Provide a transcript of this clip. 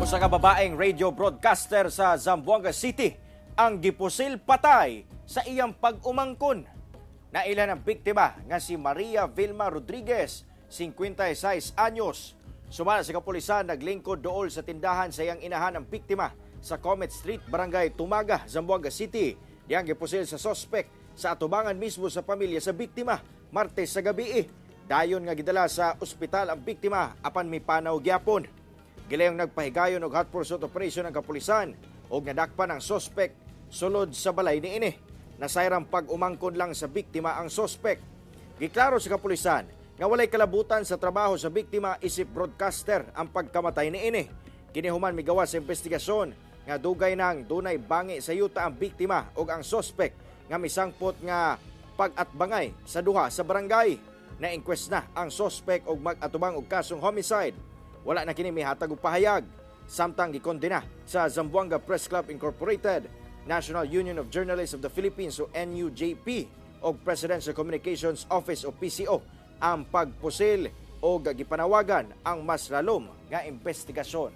Usa ka babaeng radio broadcaster sa Zamboanga City ang gipusil patay sa iyang pag-umangkon. Nailhan ang biktima nga si Maria Vilma Rodriguez, 56 anyos. Sumala sa kapulisan, naglingkod dool sa tindahan sa iyang inahan ang biktima sa Comet Street, Barangay Tumaga, Zamboanga City. Diyang gipusil sa sospek sa atubangan mismo sa pamilya sa biktima, Martes sa gabi. Dayon nga gidala sa ospital ang biktima apan mipanaw gyapon. Gilayong nagpahigayon og hot pursuit operation ang kapulisan og nadakpan ang sospek sulod sa balay niini. Nasayrang pag-umangkon lang sa biktima ang sospek. Giklaro sa kapulisan nga walay kalabutan sa trabaho sa biktima isip broadcaster ang pagkamatay niini. Kini human migawas sa investigasyon nga dugay nang dunay bangi sa yuta ang biktima ug ang sospek nga misangpot nga pag-atbangay sa duha sa barangay. Na-inquest na ang sospek og mag-atubang og kasong homicide. Wala na kini mihatag og pahayag. Samtang gikondena sa Zamboanga Press Club Incorporated, National Union of Journalists of the Philippines o NUJP og Presidential Communications Office o PCO ang pagpusil o gipanawagan ang mas lalom nga investigasyon.